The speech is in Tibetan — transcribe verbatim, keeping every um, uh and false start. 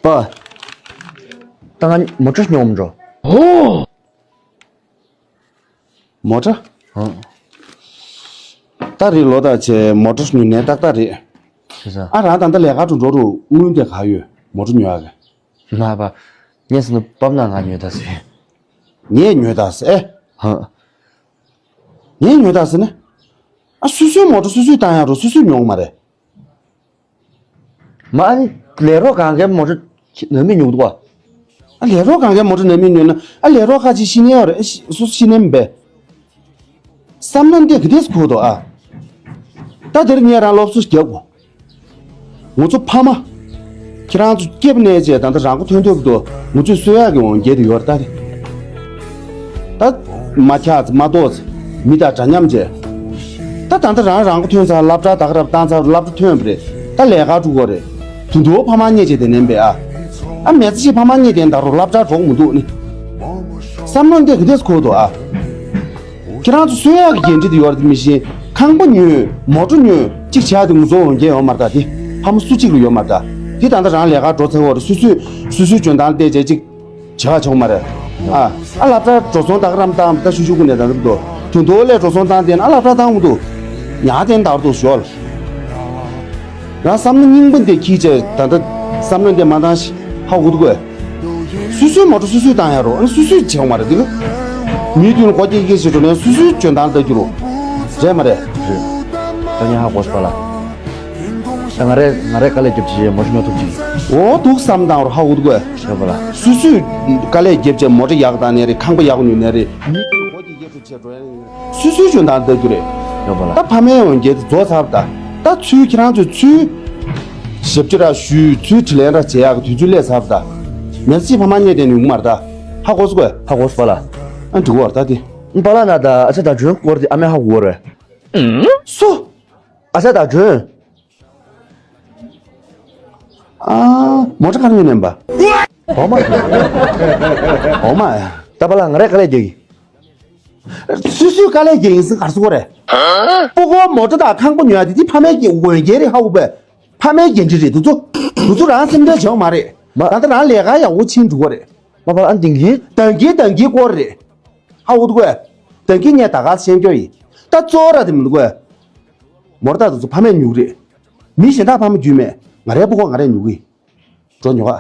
པ། ད་ང་མོ་ཊ་ཉོ་འགྲོ། ཨོ། མོ་ཊ། ཧང་། ད་རེས་ལོ་ད་ཆེ་མོ་ཊ་ཉོ་ནས་ཏག་ཏག་རེད། ཤེས་ས། ཨ་རང་ད་ལྟ་ལས་ཀ་འགྲོ་འགྲོ་རུ་དངུལ་དེ་ག་ཡོད་མོ་ཊ་ཉོ་ཡག་གི། ན་པ། ངས་སོང་ན་པབ་ན་ང་ཉོས་ད་ཟེར། ངས་ཉོས་ད་ཟེར་ཨེ། ཧང་། ངས་ཉོས་ད་ཟེར་ན། ཨ་སོ་སོའི་མོ་ཊ་སོ་སོས་བཏང་ཡག་རོ་སོ་སོས་ཉོ་གི་མ་རེད། མ་ཨ་ནི་ལས་རོགས་གང་གའི་མོ་ཊ་ནང་མི་ཉོ་འདུག་བ། ཨ་ལས་རོགས་གང་གའི་མོ་ཊ་ནང་མི་ཉོ་ན་ཨ་ལས་རོགས་ཁ་ཅིག་ཤི་ནས་ཡོད་རེད། ཨ་ཤི་སོ་སོ་ཤི་ནས་མི་འབད། བསམ་བློ་འདི་ག་དེས་འཁོར་འདུག་ཨ། ད་འདིར་ངས་རང་སློབ་གསོ་རྒྱབ་དགོས། ང་ཚོ་ཕ་མ། ཁྱེད་རང་ཚོ་སྐྱེས་པ་ནས་བྱས་ད་ལྟ་རང་མགོ་ཐོན་ཐོན་གྱི་འདུག་ང་ཚོས་གསོ་ཡག་གི་འོང་རྒྱལ་དུ་ཡོད་རེད་ད་རེད། ད་མ་ཁྱག་ཙེ་མ་ཏོག་ཙེ་མི་དང་འདྲ་མཉམ་བྱས། ད་ད་ལྟ་རང་རང་མགོ་ཐོན་ཚར་སློབ་གྲྭ་ད་ག་རབ་བཏང་ཚར་སློབ་གྲྭ་ཐོན་པ་རེད། ད་ལས་ཀ་འགྲོ་དགོས་རེད། དུ་འདུག་ཕ་མ་རྙེད་བྱས་དེ་ནན་པས་ཨ། ཨ་མེ་ཚ་ཞིག་ཕ་མ་རྙེད་དེ་ད་རུང་སློབ་གྲྭ་འགྲོ་གི་མི་འདུག་ནི། བསམ་བློ་འདི་ག་དེས་འཁོར་འདུག་ཨ། ཁྱེད་རང་ཚོ་གསོ་ཡག་གི་འགན་འཁྲི་དེ་ཡོད་རེད་མི་ཤེས། ཁང་པ་ཉོས་མོ་ཊ་ཉོས་གཅིག་བྱས་ཏེ་ངུ་ཚོ་འོང་རྒྱལ་ཡོད་མ་རེད་ད་དེ། ཕ་མ་སུ་གཅིག་ལ་ཡོད་མ་རེད་ད། དེ་ད་ལྟ་རང་ལས་ཀ་འགྲོ་ཚར་བ་རེད། སུ་སུས་སུ་སུའི་འཇོན་ཐང་བལྟས་བྱས་གཅིག་བྱེད་ཁ་ཆོག་མ་རེད། ཨ་ཨ་སློབ་གྲྭ་འགྲོ་སོང་ད་ག་རམ་བཏང་ད་ཤུ་ཤུ་ཀུ་ནས་ད་འདུག་དུ་དུ་འདོ་ལས་འགྲོ་སོང་བཏང་དེ་ན་ཨ་སློབ་གྲྭ་བཏང་མི་འདུག་ཉག་དེ་འདར་འདུག་ཞོལ། རང་བསམ་བློ་རྙིང་པ་འདི་ཁྱི་བྱས་ད་ལྟ་བསམ་བློ་འདི་མ་འདང་ཞིག་ཧ་གོ་འདུག་གས། སུ་སུའི་མོ་ཊ་སུ་སུས་བཏང་ཡ་རོ། ཨ་ནི་སུ་སུས་བྱེད་མ་རེད་འདུག་མིའི་མདུན་ལ་སྒོ་སྐྱེ་སྐྱེ་ཞིག་འགྲོ་ནས་སུ་སུའི་འཇོན་ཐང་ལྟ་རྒྱུ་རོ། རེད་མ་རེད། རེད། ད་ངས་ཧ་གོ་སོང་པ་ལ། ད་ང་རེ་ང་རེ་དཀའ་ལས་རྒྱབ་ཅིག་མོ་ཊ་ཉོ་ཐུབ་ཅིག་འོ་འདུག་བསམ་བཏང་རོ་ཧ་གོ་འདུག་གས། རེད་པ་ལ། སུ་སུས་དཀའ་ལས་རྒྱབ་བྱས་མོ་ཊ་ཡག་བཏང་ནས་རེད། ཁང་པ་ཡག་ཉོས་ནས་རེད། མིའི་མདུན་ལ་སྒོ་སྐྱེ་སྐྱེ་འགྲོ་བྱས་འགྲོ་ཡ་རེད། སུས་སུའི་འཇོན་ཐང་ལྟ་རྒྱུ་རེད། ཡོད་པ་ལ། ད་ཕ་མའི་འོས་འགན་དེ་རྫོགས་ཚར་བ་ད། ད་ཚུལ་ཁྱེད་རང་ཚོས་ཚུལ་ཞབས་ཕྱི་ར་ཞུས་ཚུལ་དྲིན་ལན་ར་བྱེད་ཡག་གི་དུས་ཚོད་སླེབས་ཚར་བ་ད། མི་ཚེ་གཅིག་ཕ་མ་རྙེད་དེ་ནི་ཡོང་གི་མ་རེད་ད། ཧ་གོ་སོང་གས། ཧ་གོ་སོང་པ་ལ། ཨ་འགྲིག་གོ་ར་ད་དེ། པ་ལ་ན་ད་ཨ་ཅག་ད་འཇོན་སྐོར་དེ་ཨ་མས་ཧ་གོ་རེད། སུ། ཨ་ཅག་ད་འཇོན། ཨ། མོ་ཊ་ག་རེ་ཉོས་ནས་པ། འོ་མ། འོ་མ་ཡ། ད་པ་ལ་ང་རེ་དཀའ་ལས་རྒྱག་གི། སུ་སུའི་དཀའ་ལས་རྒྱག་ཡིན་ཟེར་གར་སོང་གོ་རེད། སྤུ་གུ་མོ་ཊ་དང་ཁང་པ་ཉོ་ཡ་དེ་དེ་ཕ་མའི་འོས་འགན་རེད་ཧ་གོ་པས། ཕ་མའི་འགན་འཁྲི་རེད་དུ་ཚོ། དུ་ཚོ་རང་སེམས་ཁྲལ་བྱེད་མ་རེད། མ། ད་ལྟ་རང་ལས་ཀ་ཡག་པོ་ཕྱིན་འགྲོ་གོ་རེད། མ་པ་ཨ་འདིང་གི། འདང་གི་འདང་གི་སྐོར་རེད། ཧ་གོ་འདུག་གས། འདང་གི་ངས་ད་ག་ཤེས་རྒྱུ་ཡིན། ད་གཙོ་བོ་ར་དེ་མི་འདུག་གས། མོ་ཊ་དུ་ཚོ་ཕ་མས་ཉོ་གི་རེད། མི་གཞན་དག་ཕ་མ་རྒྱུས་མེད། ང་རའི་སྤུ་གུ་ང་རས་ཉོ་གི། འགྲོ་ཉོ་ག